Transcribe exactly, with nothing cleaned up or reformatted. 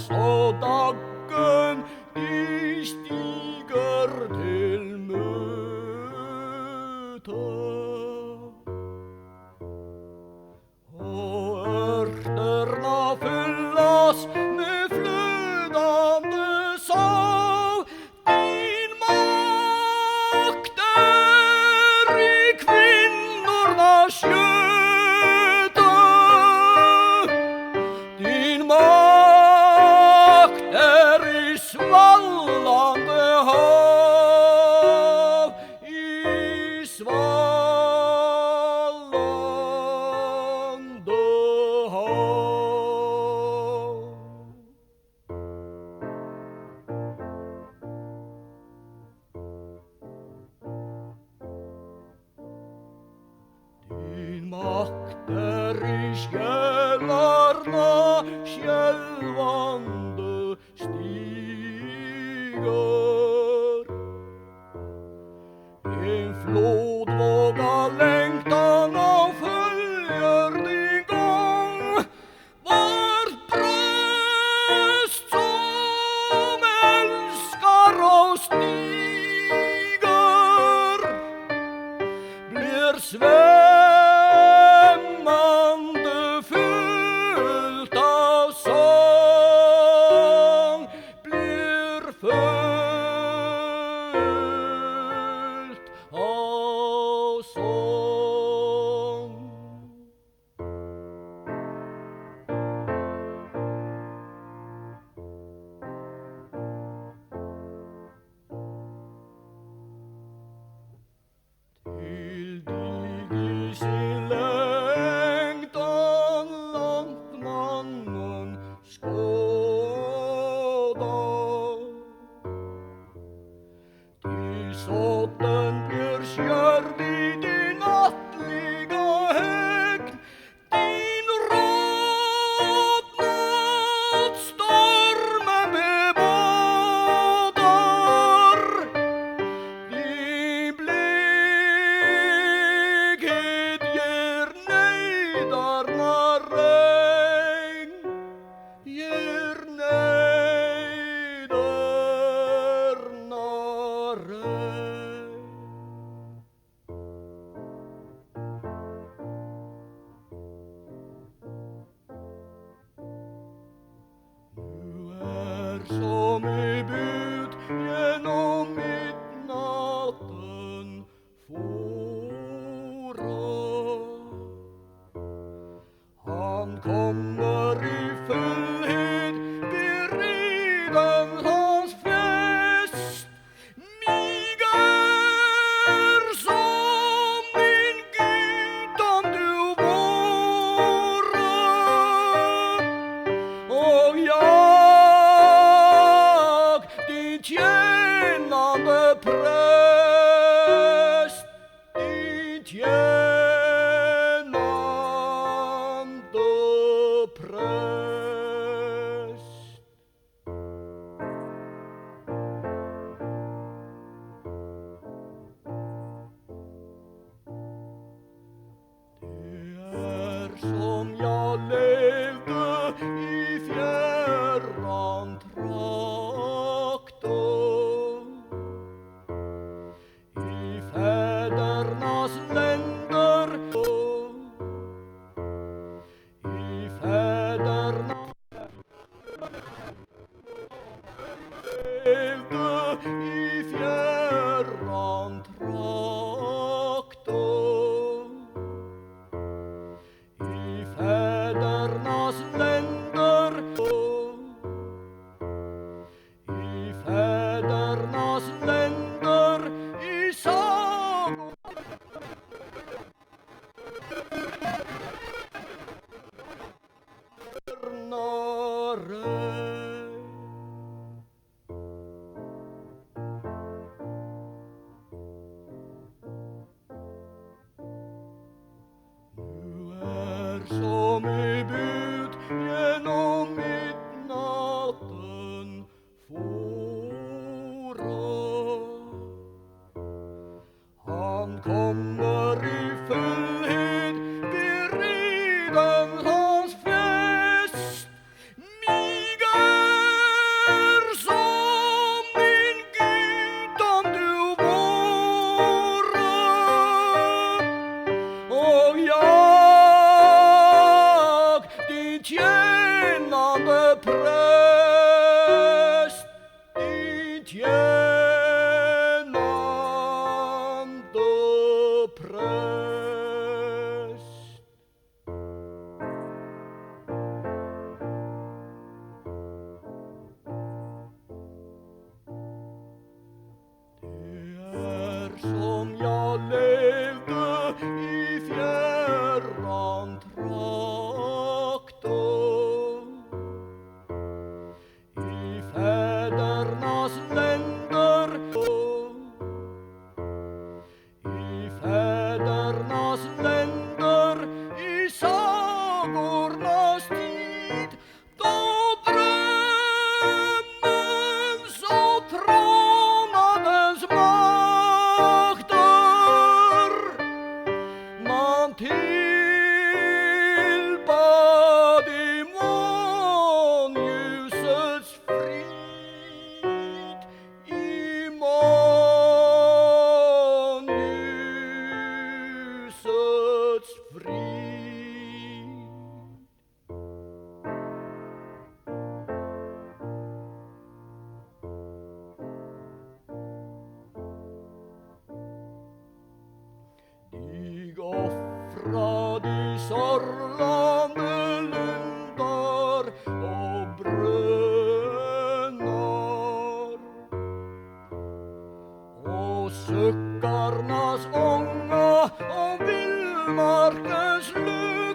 og dagin, ið stigur til møta. Og ørturnar fyllast við flótandi sáð. Din makt er í kvinnurnar skjóta. Din makt er í svallandi hav. Í svallandi hav. Din makt er í skelarnar skelvandi stigur. Ein flótvøga langtanna følger din gongd. Vørt broyst, sum elskar og stigur, blívur svimjandi fyllt av song, blívur fyllt av song. Til deg í sin langtan langt mannin skoðar. Tí sóttin blívur skjótt í tín náttliga hegn, tín rotnað stormin beboðar, tín blekheit ger neyðarnar regn. Ger neyðarnar regn. Nú er sum í búð genum midnáttin fór. Hann kemur í fullheit, við ræðum hans fest. Mig er sum ein gudum tú vóru, og eg, tín tjenandi prest. Tín tjenandi prest. Tað er sum eg livdi í fjarran trakti. Í fedranna lendur, í fedranna lendur, í fjarran trakti. Í fedranna lendur, í fedranna lendur, í ságu. Nú er sum í búð genum midnáttin fór. Hann kemur í fullheit, við ræðum hans fest. Mig Sukkarnas onga og villmarkens lús.